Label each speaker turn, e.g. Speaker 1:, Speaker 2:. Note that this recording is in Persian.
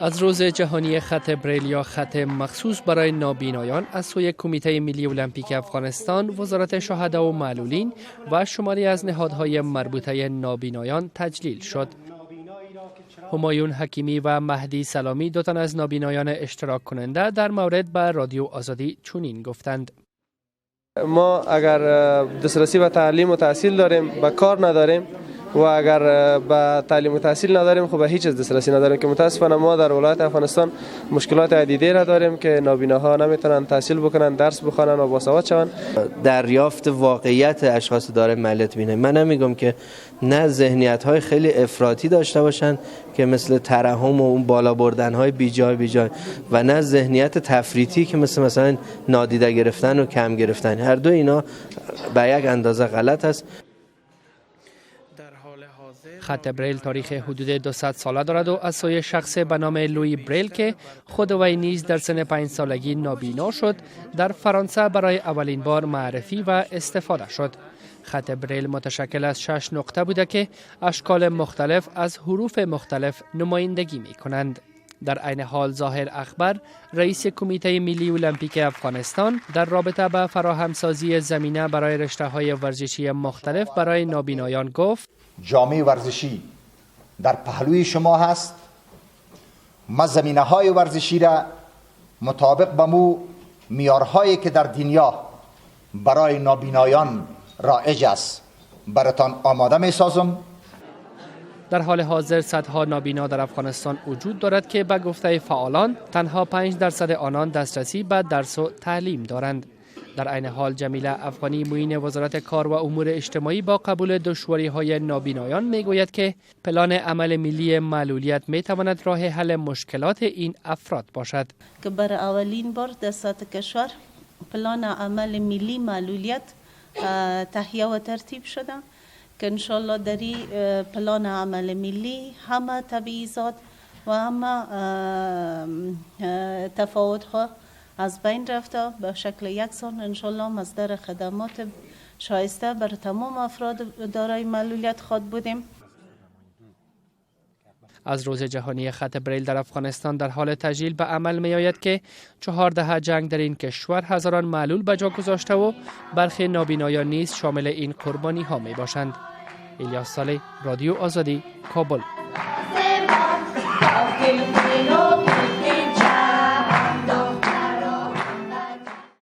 Speaker 1: از روز جهانی خط بریل یا خط مخصوص برای نابینایان از سوی کمیته ملی المپیک افغانستان، وزارت شهدا و معلولین و شماری از نهادهای مربوطه نابینایان تجلیل شد. همایون حکیمی و مهدی سلامی، دو تن از نابینایان اشتراک کننده، در مورد به رادیو آزادی چنین گفتند:
Speaker 2: ما اگر دسترسی به تعلیم و تحصیل داریم، به کار نداریم و اگر به تعلیم و تحصیل نداریم، خب به هیچ چیز دسترسی نداریم که متاسفانه ما در ولایت افغانستان مشکلات عدیده را داریم که نابیناها نمیتونن تحصیل بکنن، درس بخوانن و باسواد شوند.
Speaker 3: دریافت واقعیت اشخاص دارای معلولیت بینایی، من نمیگم که نه، ذهنیت های خیلی افراطی داشته باشن که مثل ترحم و اون بالا بردن های بیجای بیجای و نه ذهنیت تفریطی که مثلا نادیده گرفتن و کم گرفتن. هر دو اینا به یک اندازه غلط است.
Speaker 1: خط بریل تاریخ حدود 200 ساله دارد و از سوی شخص به نام لوی بریل که خود وی نیز در سن 5 سالگی نابینا شد، در فرانسه برای اولین بار معرفی و استفاده شد. خط بریل متشکل از شش نقطه بوده که اشکال مختلف از حروف مختلف نمایندگی می کنند. در عین حال ظاهر اخبر، رئیس کمیته ملی المپیک افغانستان، در رابطه به فراهمسازی زمینه برای رشته های ورزشی مختلف برای نابینایان گفت:
Speaker 4: جامعه ورزشی در پهلوی شما هست. ما زمینه های ورزشی را مطابق به مو معیارهایی که در دنیا برای نابینایان رایج است براتان آماده می سازم.
Speaker 1: در حال حاضر صدها نابینا در افغانستان وجود دارد که به گفته فعالان تنها 5% آنان دسترسی به درس و تعلیم دارند. در عین حال جمیله افغانی، معین وزارت کار و امور اجتماعی، با قبول دشواری های نابینایان می گوید که پلان عمل ملی معلولیت می تواند راه حل مشکلات این افراد باشد.
Speaker 5: که برای اولین بار در سطح کشور پلان عمل ملی معلولیت تهیه و ترتیب شده که انشالله در این پلان عمل ملی همه تبعیضات و همه تفاوت ها از بین رفته، به شکل یکسان انشالله مصدر خدمات شایسته بر تمام افراد دارای معلولیت خواد بودیم.
Speaker 1: از روز جهانی خط بریل در افغانستان در حال تجلیل به عمل می آید که 4 دهه جنگ در این کشور هزاران معلول به جا گذاشته و برخی نابینایان نیز شامل این قربانی ها می باشند. الیاس صالح، رادیو آزادی، کابل.